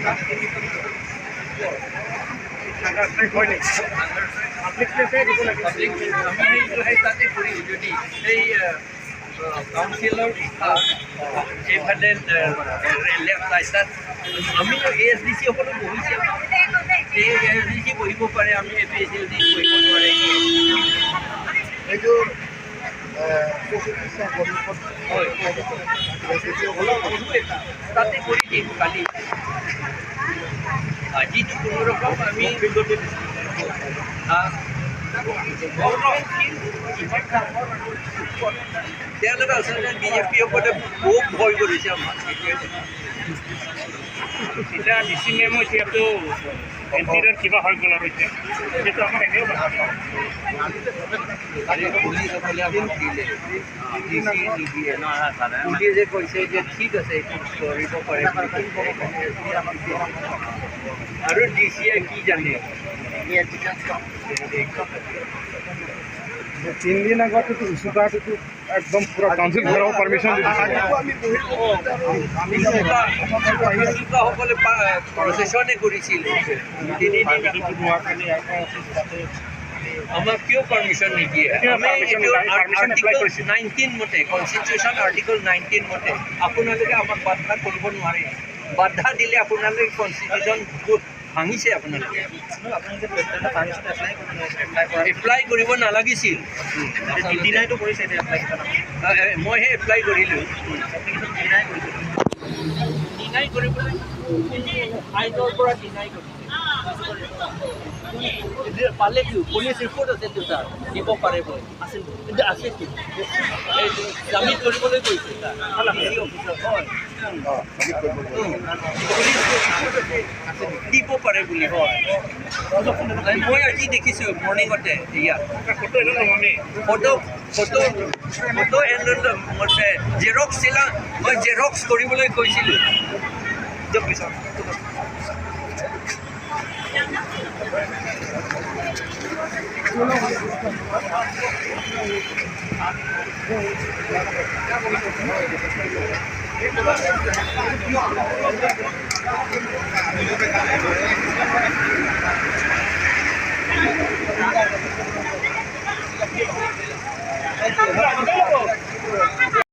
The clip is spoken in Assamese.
আমি তাতে কৰি যদি এই কাউন্সিলৰ এইফালে লেফ্ট ৰাস্তাত আমি এ এছ ডি চি সকলো বহিছে, এ এছ ডি চি বহিব পাৰে, আমি A P S L D বহিব নোৱাৰে। এইটো তাতে কৰি দিম কালি। আজিতো কোনো ৰকম আমি তেওঁলোকে আচলতে বিজেপিসকলে বহুত ভয় কৰিছে আমাক। এতিয়া ডি চি মেমো এতিয়াতো এম পিৰ কিবা হৈ গ'ল আৰু এতিয়া সেইটো আমাক এনেও পুলিচসকলে আমাক দিলে, ডি চি নিদিয়ে। পুলিচে কৈছে যে ঠিক আছে, এইটো কৰিব পাৰে। আৰু ডি চিয়ে কি জানে? 3 দিন আগতেতো উচুকাটোতো একদম পুৰা কাউন্সিল ঘেৰাও পাৰ্মিশ্যন দি দিছিলে। সকলে প্ৰচেছনে কৰিছিল 3 দিন। আমাক কিয় পাৰ্মিশ্যন নিদিয়ে? আমি আৰ্টিকল 19 মতে, কনষ্টিটিউশ্যন আৰ্টিকল 19 মতে আপোনালোকে আমাক বাধা কৰিব নোৱাৰে। বাধা দিলে আপোনালোকে কনষ্টিটিউশ্যন ভাঙিছে। আপোনালোকে এপ্লাই কৰিব নালাগিছিল। মইহে এপ্লাই কৰিলোঁ। ডিনাই কৰিবলৈ আইনৰ পৰা ডিনাই কৰিছে। পালেতো পুলিচ ৰিপৰ্ট আছেতো ছাৰ, দিব পাৰে বুলি আছে, ছাবমিট কৰিবলৈ কৈছে ছাৰ অফিচত। হয়, পুলিচ ৰিপৰ্ট আছে, দিব পাৰে বুলি। হয়, মই আজি দেখিছোঁ মৰ্ণিঙতে ইয়াত ফটো ফটো ফটো জেৰক্স দিলা, মই জেৰক্স কৰিবলৈ কৈছিলোঁ। দিয়ক পিছত।